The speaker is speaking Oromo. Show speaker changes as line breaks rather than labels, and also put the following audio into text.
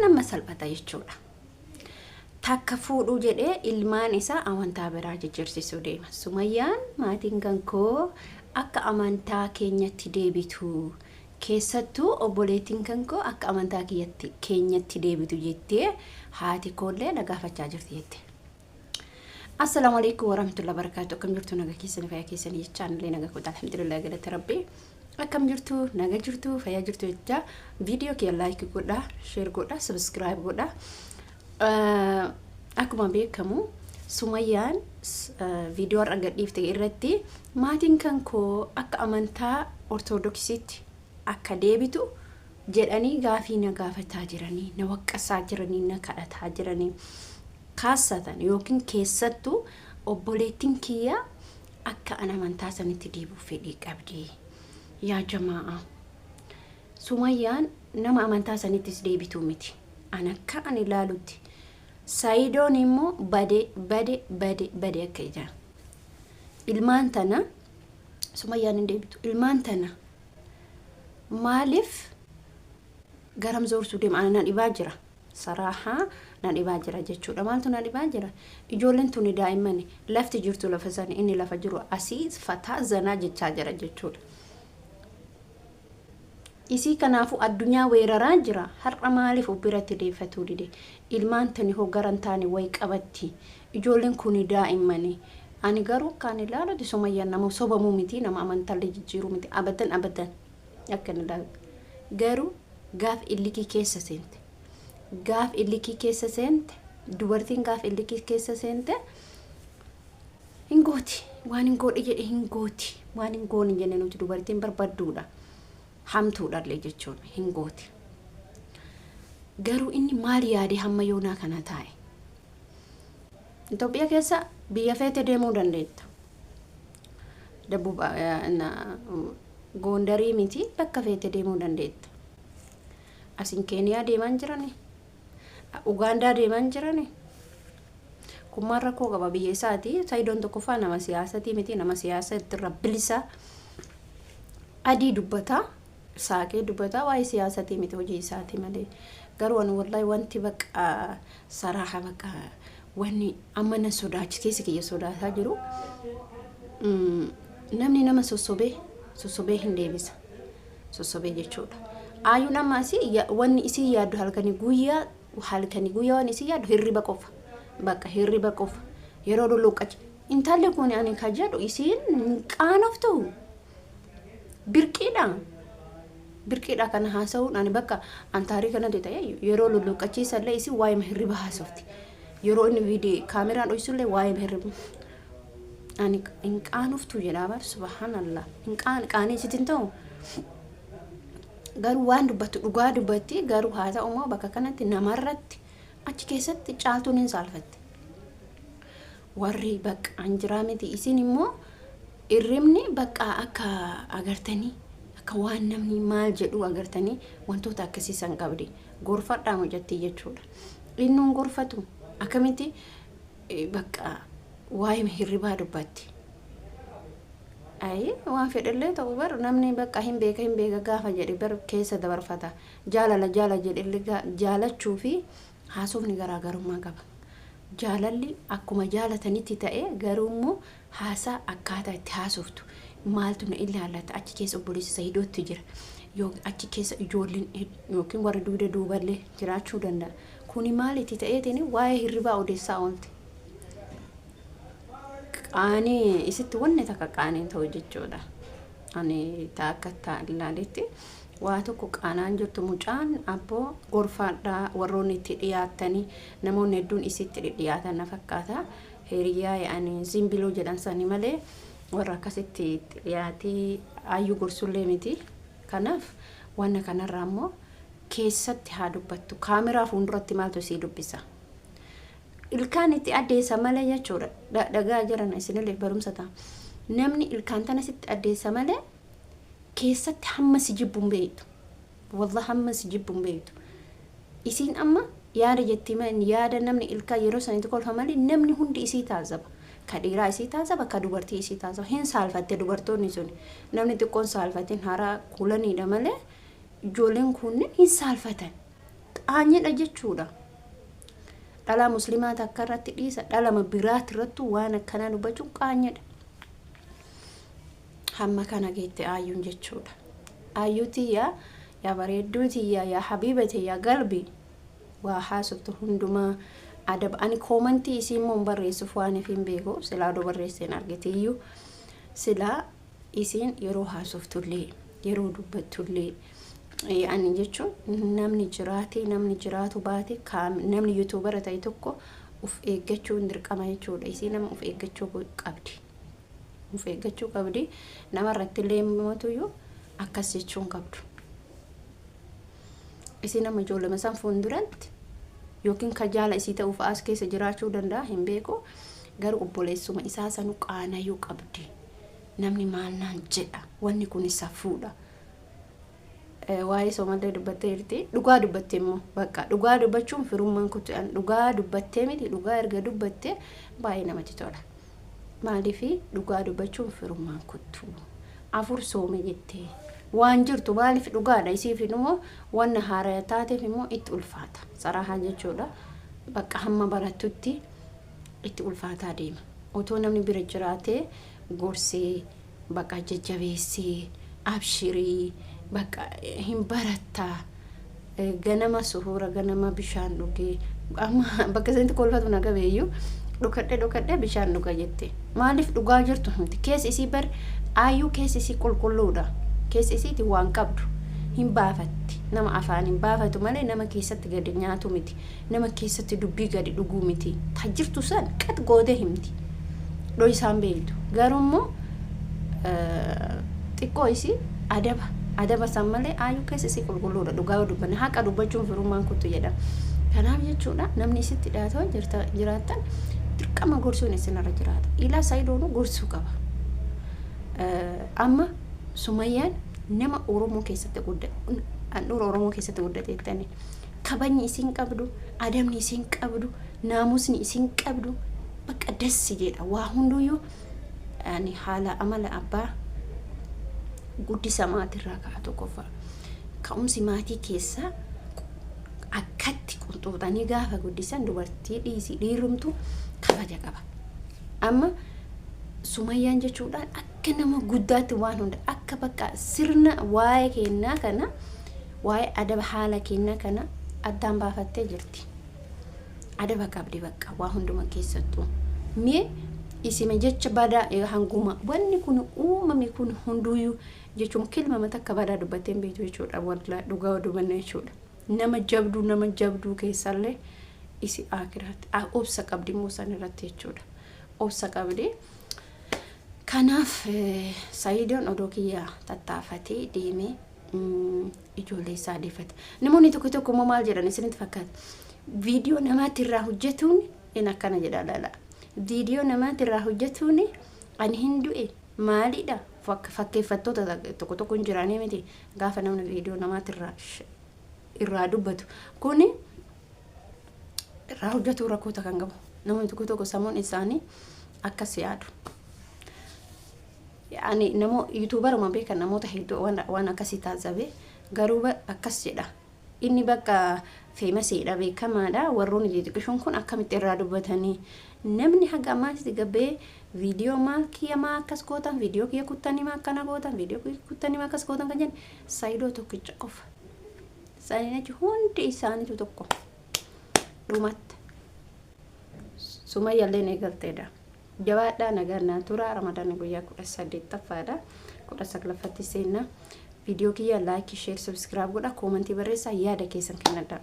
Nama salphata jechuudha. Takka fuudhuu jedhee ilmaan isaa amantaa biraa jijjiirsisuu deema. Sumayyaan maatiin kan koo akka amantaa keenyatti deebitu, keessattuu obboleettiin kan koo akka amantaa keenyatti deebitu jettee haati koollee na gaafachaa jirti jette. Assalaamu alaikum warahmatullahi wabarakatuh. Akkam jirtu, naga keessanii, fayyaa keessanii jechaa, illee naga koota, alhamdulillah, galata Rabbii. Akkam jirtu, naga jirtu, fayyaa jirtu jecha, viidiyoo kiyya like godhaa, share godhaa, subscribe godhaa. Akkuma beekamu Sumayyaan viidiyoo har'a gadhiifte irratti maatiin kan koo akka amantaa Ortodoksiitti akka deebitu jedhanii gaafii na gaafataa jiranii, na waqqasaa jiranii, na kadhataa jiranii kaassatan yookiin keessattuu obboleettiin kiyya akka an amantaa sanitti deebi'u fedhii qabdi. Yaa jamaa'a, Sumayyaan nama amantaa sanittis deebituu miti. An akka an ilaalutti Sayidoon immoo bade, bade, bade, bade akka ijaa. Ilmaan tana Sumayyaan hin deebitu. Ilmaan tana maaliif garam zoorsuu deema? Ana na dhibaa jira. Saraahaa na dhibaa jira jechuudha. Maaltu na dhibaa jira? Ijoolleen tuni daa'immani, lafti jirtu lafa sani, inni lafa jiru asii fataa zanaa jechaa jira jechuudha. Isii kanaafuu addunyaa weeraraa jira. Har'a maaliif of biratti deeffatuu dide? Ilmaan tani hoo garan taane wayi qabatti. Ijoolleen kuni daa'immani. Ani garuu akka ani ilaalutti Sumayyaan nama sobamuu miti, nama amantaallee jijjiiruu miti. Abadan, abadan akka inni ilaalu. Garuu gaaf illikii keessa seente. Gaaf illikii keessa seente, dubartiin gaaf illikii keessa seente hin gooti. Waan hin godhe jedhe hin gooti. Waan hin goone jenne nuti dubartiin barbadduudha. Hamtuudhallee jechuudha, hin gooti. Garuu inni maal yaadee hamma yoonaa kana taa'e? Itoophiyaa keessa biyya feete deemuu dandeetta. Dabub Goondarii miti, bakka feete deemuu dandeetta. Asin Keeniyaa deemaan jirani. Ugaandaa deemaan jirani. Kun maal rakkoo qaba biyya isaati? Sayidoon tokkoffaa nama siyaasatii miti, nama siyaasa irra bilisa, adii dubbataa, saaqee dubbataa, waa'ee siyaasatii miti hojii isaati malee. Garuu ani wallahi wanti bakka saraaha bakka wanni amma na sodaachi keessa kiyya sodaataa jiru, namni nama sossobee sossobee hin deebisa, sossobee jechuudha. Aayuun amma asii wanni isii yaaddu halkanii guyyaa, halkanii guyyaa wanni isii yaaddu hirriba qofa. Bakka hirriba qofa. Yeroo lulluqqachi. Intalli kun ani ka jedhu isiin hin qaanoftu. Birqiidha. Birqiidha kana haasa'uun ani bakka an taarii kanatti ta'e yeroo lulluqqachiisallee isin waa'ee hirriba haasofti. Yeroo inni viidiyoo kaameraan dhoysullee waa'ee hirriba. Ani hin qaanoftu jedhaa bar, subhaanallah. Hin qaanii sitti hin ta'u. Garuu waan dubbattu dhugaa dubbatti, garuu haa ta'u immoo bakka kanatti namarratti achi keessatti Caaltuun hin saalfatte. Warri bakka an jiraa miti, isin immoo irribni bakka akka agartanii akka waan namni maal jedhu agartanii wantoota akkasii san qabdi. Gorfadhaa mucattii jechuudha. Innuun gorfatu akkamitti bakka waa'ee hirribaa dubbatti. Ayi, waan fedhellee ta'u bar namni bakka hin beeka, hin beeka gaafa jedhe bar keessa dabarfata. Jaalala jaala jedhellee jaalachuu fi haasofni garaagarummaa qaba. Jaalalli akkuma jaalatanitti ta'e, garuu immoo haasaa akkaataa itti haasoftu maaltu na ilaallata? Achi keessa obboleessi Sayidootti jira. Achi keessa ijoolleen yookiin warri dugda duuballee jiraachuu danda'a. Kuni maalitti ta'eetiin waa'ee hirribaa odeessaa oolte? Qaanii isitti wanni takka qaaniin ta'u jechuudha. Ani akka ilaaletti waa tokko qaanaan jirtu mucaan. Abboo, gorfaadhaa warroonni itti dhiyaattanii, namoonni hedduun isitti dhidhiyaatan na fakkaata. Hiriyaa ani zimbiloo jedhan sani malee warra akkasitti itti dhiyaatee ayyuu gorsullee miti. Kanaaf wanna kanarraa immoo keessatti haa dubbattu. Kaameraa fuulduratti maaltu isii dubbisa? Ilkaan itti addeessa malee jechuudha. Dhagaa jiran isinillee barumsa ta'a. Namni ilkaan tana sitti addeessa malee keessatti hamma si jibbu hin beektu. Wallah, hamma si jibbu hin beektu. Isiin amma yaada jetti, yaada namni ilkaan yeroo sanitti kolfa malee namni hundi isii taazaba. Ka dhiiraa isii taazaba, ka dubartii isii taazaba. Hin saalfatte dubartoonni sun. Namni xiqqoon saalfatin haaraa kuulaniidha malee ijoolleen kunneen hin saalfatan. Qaanyidha jechuudha. Dhalaa muslimaa takka irratti dhiisa, dhalama biraati irrattu waan akkanaa dubbachuun qaanyidha. Hamma kana geette aayyuun jechuudha. Aayyuu tiyya, yaa bareedduu tiyya, yaa habiiba tiyya, galbi waa haasoftu hundumaa adaba. Ani koomantii isii immoo hin barreessuuf waan hin beeku, silaa odoo barreesseen argitiyyuu. Silaa isiin yeroo haasoftullee, yeroo dubbattullee, ani jechuun namni jiraate, namni jiraatu baate, namni YouTuber ta'e tokko uf eeggachuun dirqama jechuudha. Isii nama uf eeggachuu qabdi. Uf eeggachuu qabdi. Nama irratti illee mootuyyuu akkas jechuun qabdu. Isii nama ijoollema san fuulduratti yookiin kajaala isii ta'uuf as keessa jiraachuu danda'a, hin beeku. Garuu obboleessuma isaa sanu qaanayuu qabdi. Namni maal naan jedha? Wanni kun safuudha. Waa'ee soomallee dubbattee jirti. Dhugaa dubbatte immoo, bakka dhugaa dubbachuun firummaan kutu'an dhugaa dubbattee miti, dhugaa erga dubbattee baay'ee namatti tola. Maaliifi dhugaa dubbachuun firummaan kuttu. 4 soome jettee waan jirtu maaliif dhugaadha, isiif immoo wanna haaraa taateef immoo itti ulfaata. Saraahaa jechuudha. Bakka hamma barattutti itti ulfaataa deema. Otoo namni bira jiraatee gorsee, bakka jajjabeessee, abshirii, bakka hin barattaa, ganama suhuura, ganama bishaan dhugee, amma bakka isinitti kolfatu na qabeeyyuu, dhokadhee dhokadhee bishaan dhuga jette. Maaliif dhugaa jirtu himti. Keessi isii bar aayyuu keessi isii qulqulluudha. Keessi isiiti waan qabdu hin baafatti. Nama afaan hin baafatu malee nama keessatti gadi nyaatu miti. Nama keessatti dubbii gadi dhuguu miti. Ta jirtu san qat gootee himti. Dhoysaan beektu. Garuu immoo xiqqoo isii adaba adaba san malee aayyuu keessa isii qulqulluudha. Dhugaa yoo dubbanne, haqa dubbachuun firummaan kuttu jedhama. Kanaaf jechuudha, namni isitti dhiyaatoo jiraattan dirqama gorsuun isinirra jiraata. Ilaa Sayidoonuu gorsuu qaba. Amma Sumayyaan nama Oromoo keessatti guddate, handhuura Oromoo keessatti guddateettani. Kabajni isiin qabdu, adabni isiin qabdu, naamusni isiin qabdu bakka dassi jedha. Waa hunduyyuu ani haala amala abbaa guddisa maatirraa ka'a tokkoffaa. Ka'umsi maatii keessaa akkatti qunxuuxanii gaafa guddisan, dubartii dhiisii dhiirumtu kabaja qaba. Amma Sumayyaan jechuudhaan akka nama guddaatti waan hunda akka bakka sirna waa'ee kennaa kana, waa'ee adaba haala kennaa kana addaan baafattee jirti. Adaba qabdi bakka waa hunduma keessattuu. Mee isime jecha badaa hanguma wanni kun uumame kun hunduyyuu jechuun kilma takka badaa dubbattee hin beektu jechuudha. Wallaahi, dhugaa dubbanna jechuudha. Nama jabduu, nama jabduu keessallee isi akiraatti obsa qabdi immoo san irratti jechuudha. Obsa qabdi. Kanaaf Sayidoon odoo kiyya tattaafatee deemee ijoollee isaa deeffate. Namoonni tokko tokko immoo maal jedhan isinitti fakkaata? Viidiyoo namaatti irraa hojjetuun in akkana jedha laala. Viidiyoo namaatti irraa hojjetuun ani hin du'e maalidha? Fakkeeffattoota tokko tokko hin jiranii miti, gaafa namni viidiyoo namaatti irraa dubbatu. Kuni irraa hojjetuu rakkoota kan qabu. Namoonni tokko tokko sammuun isaanii akkas yaadu. Ani namo YouTuberuma beekan namoota hedduu waan akkasii taasise garuu akkas jedha. Inni bakka famousiidha, beekamaadha. Warroonni xixiqqishoon kun akkamitti irraa dubbatanii, namni haga ammaatti gabbee viidiyoo maal kiyya maa akkas gootan, viidiyoo kiyya kuttanii maa akkana gootan, viidiyoo kiyya kuttanii maa akkas gootan kan jedhan Saayidoo tokkicha qofa. Isaanii achi hundi isaaniitu tokko dhumatti. Sumayyaallee eegalteedha. Jabaadhaa, nagaan naa tura. Ramadaan guyyaa 18ffaadha. 19ffatti seenna. Viidiyoo kiyya like, share, subscribe godha. Koomantii barreessaa, yaada keessan kennadha.